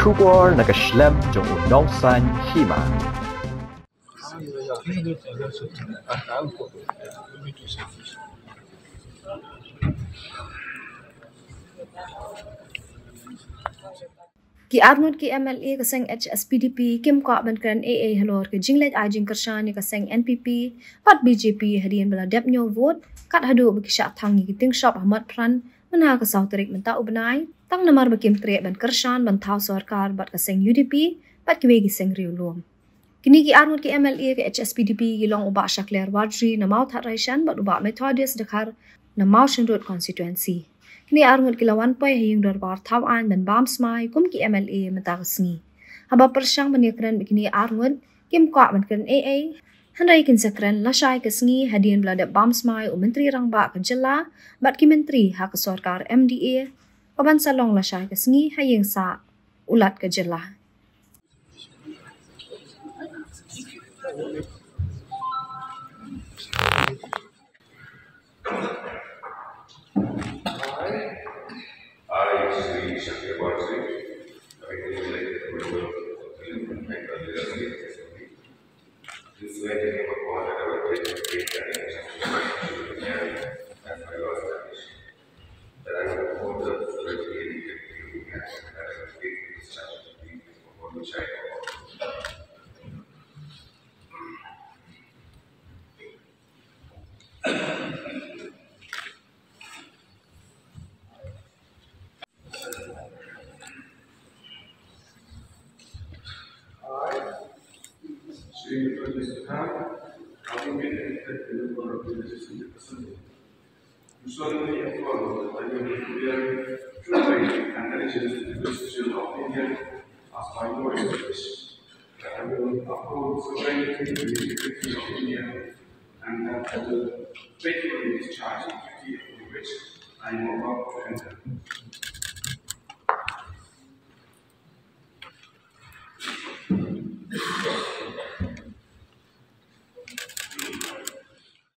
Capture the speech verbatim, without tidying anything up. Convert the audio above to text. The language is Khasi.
Khubor na ka shlem jong u nongsan hima. Ki arngut ki M L A ka seng H S P D P kim kwah ban kren ei ei halor ka jingleit ai jingkyrshan ïa ka seng N P P bad B J P hadien ba la dep ñiew vote, kat haduh ba ki shah thang ïa ki ting shop ha Motphran mynha ka saw tarik mynta u bnai, tang namar ba kim treh ban kyrshan ban thaw sorkar bad ka seng U D P bad kiwei ki seng riewlum. Kine ki arngut ki M L A ka H S P D P ki long u Bah Shakliar Warjri na Mawthadraishan bad u Bah Methodius Dkhar na Mawshynrut constituency. Kine arngut ki la wan poi ha ïing dorbar thaw aiñ ban bam smai kum ki M L A mynta ka sngi. Haba pyrshang ban ïakren bad kine arngut, kim kwah ban kren ei ei, hynrei kin sa kren lashai ka sngi hadien ba la dep bam smai u Myntri Rangbah ka jylla bad ki myntri ha ka sorkar M D A, ka ban sa long lashai ka sngi ha ïing sah u Lat ka jylla. I, Shri Shakti Bhatt, having been elected member of the Parliament of Meghalaya State Assembly, this way taking upon that I will take the faith and allegiance to the Constitution of India as my last condition, that I will uphold the authority and integrity of the Union, and that I will faithfully discharge the duties upon which I am. I, Shri Mithun Jessica, having been elected member of the Legislative Assembly, do solemnly affirm that I will bear true faith and allegiance to the Constitution of India as my Lord and Church, that I will uphold the sovereignty and integrity of India, and that I will faithfully discharge the duty upon which I am about to enter.